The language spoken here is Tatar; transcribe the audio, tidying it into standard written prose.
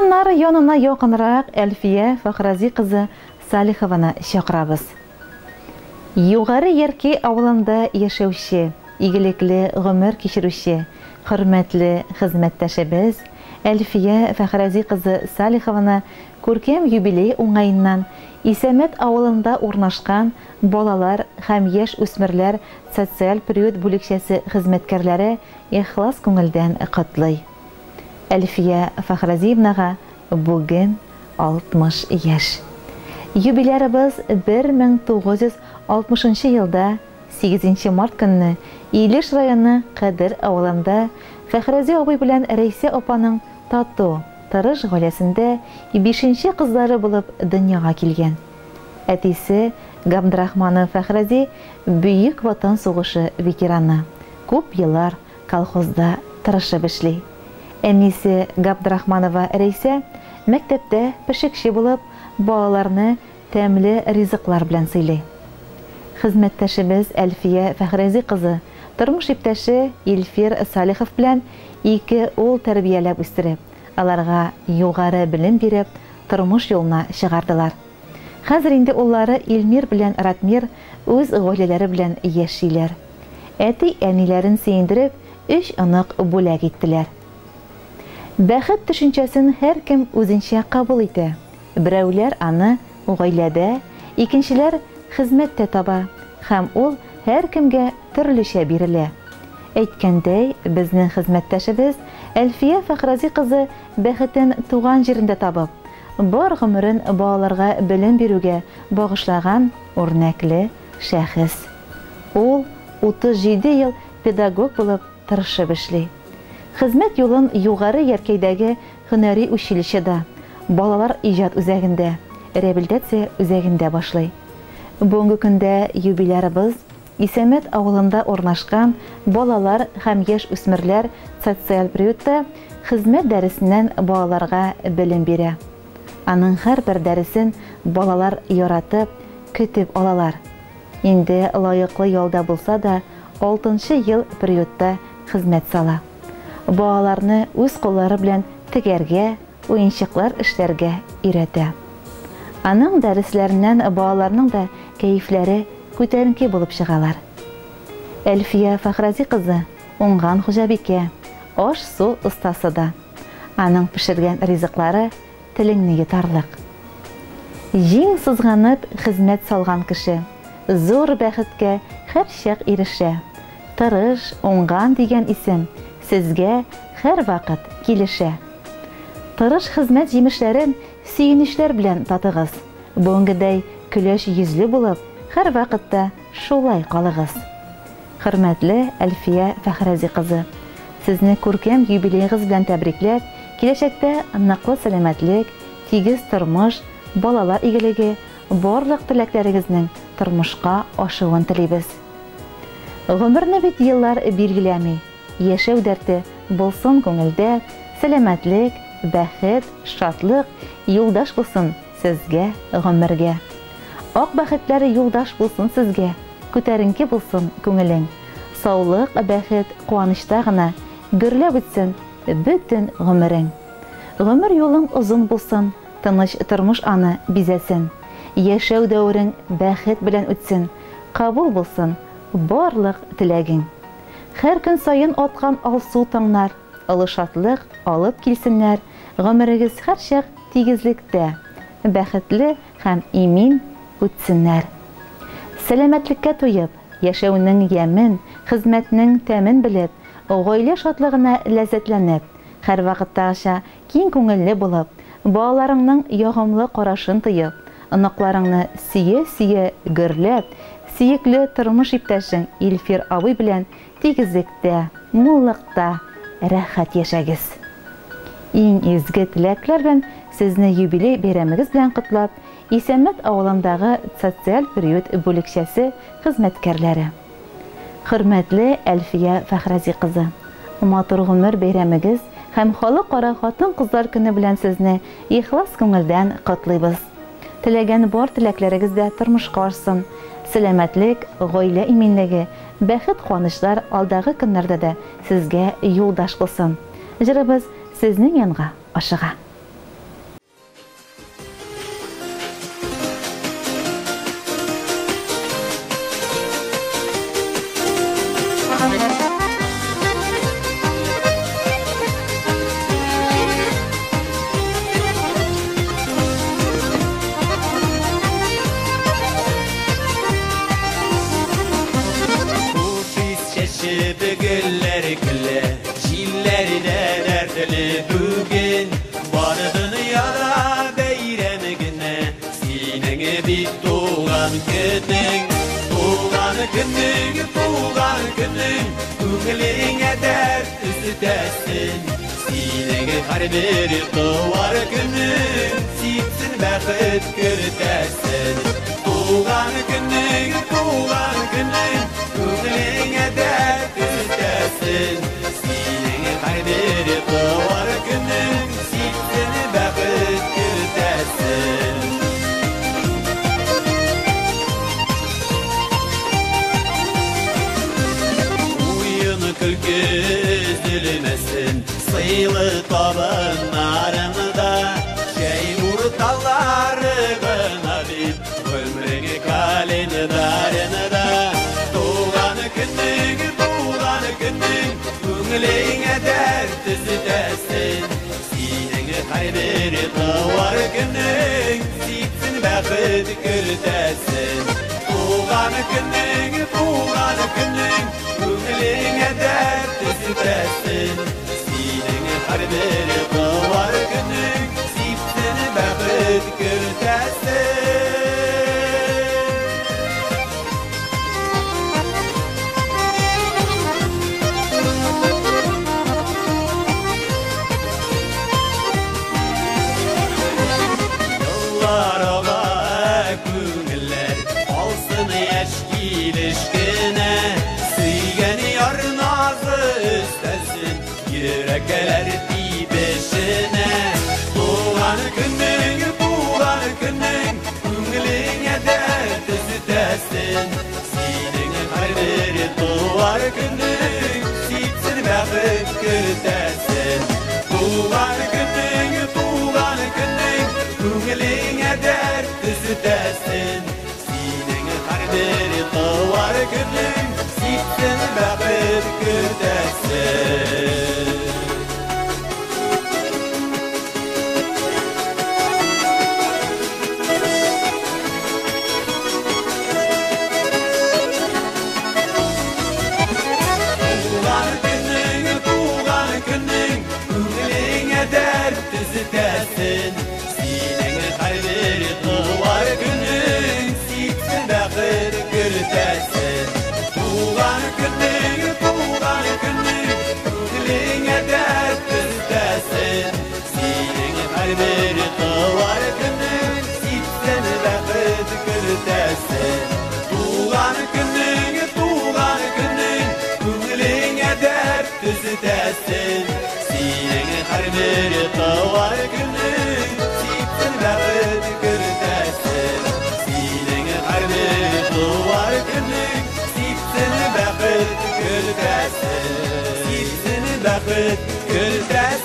Экраннар янына якынрак Әлфия Фәхрази кызы Салихованы чакырабыз. Югары Яркәй авылында яшәүче, игелекле гомер кичерүче, хөрмәтле хезмәттәшебез Әлфия Фәхрази кызы Салихованы күркәм юбилей уңаеннан Исәмәт авылында урнашкан балалар һәм яшь үсмерләр социаль приют бүлекчәсе хезмәткәрләре ихлас күңелдән котлый. Әлфия Фәхразиевнага бүген 60 яшь. Юбилярыбыз 1960 елда 8 март көнне Илеш районы Кадер авылында Фәхрази абый белән Рәйсә апаның тату, тырыш гаиләсендә бишенче кызлары булып дөньяга килгән. Әтисе Габдрахманов Фәхрази Бөек Ватан сугышы ветераны, күп еллар колхозда тырышып эшли. Әнисе Габдрахманова Рәйсә мәктәптә пешекче булып, балаларны тәмле ризыклар белән сыйлый. Хезмәттәшебез Әлфия Фәхрази кызы тормыш иптәше Илфир Салихов белән ике ул тәрбияләп үстереп, аларга югары белем биреп, тормыш юлына чыгардылар. Хәзер инде уллары Илмир белән Ратмир үз гаиләләре белән яшиләр. Әти-әниләрен сөендереп, өч онык бүләк иттеләр. Бәхет төшенчәсен һәркем үзенчә кабул итә. Берәүләр аны гаиләдә, икенчеләр хезмәттә таба һәм ул һәркемгә төрлечә бирелә. Әйткәндәй, безнең хезмәттәшебез Әлфия Фәхрази кызы бәхетен туган җирендә табып, бар гомерен балаларга белем бирүгә багышлаган үрнәкле шәхес. Ул 37 ел педагог булып тырышып эшли. Хезмәт юлын Югары Яркәйдәге һөнәри училищеда, балалар иҗат үзәгендә, реабилитация үзәгендә башлый. Бүгенге көндә юбилярыбыз Исәмәт авылында урнашкан балалар һәм яшь үсмерләр социаль приютта хезмәт дәресеннән балаларга белем бирә. Аның һәрбер дәресен балалар яратып, көтеп алалар. Инде лаеклы ялда булса да, 6 ел приютта хезмәт сала. Балаларны үз куллары белән тегәргә, уенчыклар эшләргә өйрәтә. Аның дәресләреннән балаларның да кәефләре күтәренке булып чыгалар. Әлфия Фәхрази кызы уңган хуҗабикә, аш-су остасы да. Аның пешергән ризыклары телеңне йотарлык. Җиң сызганып хезмәт салган кеше зур бәхеткә һәрчак ирешә. Тырыш, уңган дигән исем сезгә һәрвакыт килешә. Тырыш хезмәт җимешләрен сөенечләр белән татыгыз. Бүгенгедәй көләч йөзле булып, һәрвакытта шулай калыгыз. Хөрмәтле Әлфия Фәхрази кызы, сезне күркәм юбилеегыз белән тәбрикләп, киләчәктә ныклы сәламәтлек, тигез тормыш, балалар игелеге, барлык теләкләрегезнең тормышка ашуын телибез. Гомерне бит еллар билгеләми. Яшәү дәрте булсын күңелдә, сәламәтлек, бәхет, шатлык юлдаш булсын сезгә гомергә. Ак бәхетләр юлдаш булсын сезгә, күтәренке булсын күңелең. Саулык, бәхет, куанычта гына гөрләп үтсен бөтен гомерең. Гомер юлың озын булсын, тыныч тормыш аны бизәсен. Яшәү дәверең бәхет белән үтсен, кабул булсын барлык теләгең. Һәр көн саен аткан алсу таңнар, олы шатлык алып килсеннәр, гомерегез һәрчак тигезлектә, бәхетле һәм имин үтсеннәр. Сәламәтлеккә туеп, яшәүнең ямен, хезмәтнең тәмен белеп, гаилә шатлыгына ләззәтләнеп, һәрвакыттагыча киң күңелле булып, балаларыңның ягымлы карашын тоеп, оныкларыңны сөя-сөя гөрләп, сөекле тормыш иптәшең Илфир абый белән тигезлектә, муллыкта рәхәт яшәгез. Иң изге теләкләр белән сезне юбилей бәйрәмегез белән котлап, Исәмәт авылындагы социаль приют бүлекчәсе хезмәткәрләре. Хөрмәтле Әлфия Фәхрази кызы, матур гомер бәйрәмегез һәм Халыкара хатын-кызлар көне белән сезне ихлас күңелдән котлыйбыз. Теләгән бар теләкләрегез дә тормышка ашсын. Сәламәтлек, гаилә иминлеге, бәхет, куанычлар алдагы көннәрдә дә сезгә юлдаш булсын. Җырыбыз сезнең янга ашыга. Туған күнің, көңіліңе дәрт үсітәсін. Сенің әрбір туар күнің, сипсін бәхет кіртәсін. Туған күнің, туған күнің, көңіліңе дәрт үсітәсін. Сенің әрбір туар күнің, сипсін бәхет кіртәсін. Күлкі үзілмесін, сыйлы табынарыңда, шәй урталары ғына бит, өмірің календарында. Туған күнің, туған күнің, көңіліңе дәрт үсітәсін. Сенің әрбір туар күнің, сипсін бәхет кіртәсін. Туған күнің, туған күнің, көңіліңе дәрт үсітәсін. Сенің әрбір туар күнің, сипсін бәхет кіртәсін. Yıllar ağa көңілләр, алсын яшь килешкенә. Сөйгән яр назы өстәлсен, йөрәкләр тибешенә. Туған көнең, туған көнең, күңелеңә дәрт өсетәсен. Синең һәрбер туар көнең, сипсен бәхет кертәсен. Туған көнең, туған көнең, күңелеңә дәрт өсетәсен. Синең һәрбер туар көнең, сипсен бәхет кертәсен. Туған көнең, туған көнең, күңелеңә дәрт өсетәсен. Синең һәрбер туар көнең, сипсен бәхет кертәсен. Туған көнең, туған көнең, күңелеңә дәрт өсетәсен. Синең һәрбер туар көнең, сипсен бәхет кертәсен. Туған көнең, туған көнең, күңелеңә дәрт өсетәсен. Синең һәрбер туар көнең, сипсен бәхет кертәсен. Синең һәрбер туар көнең, сипсен бәхет кертәсен. Сипсен бәхет кертәсен.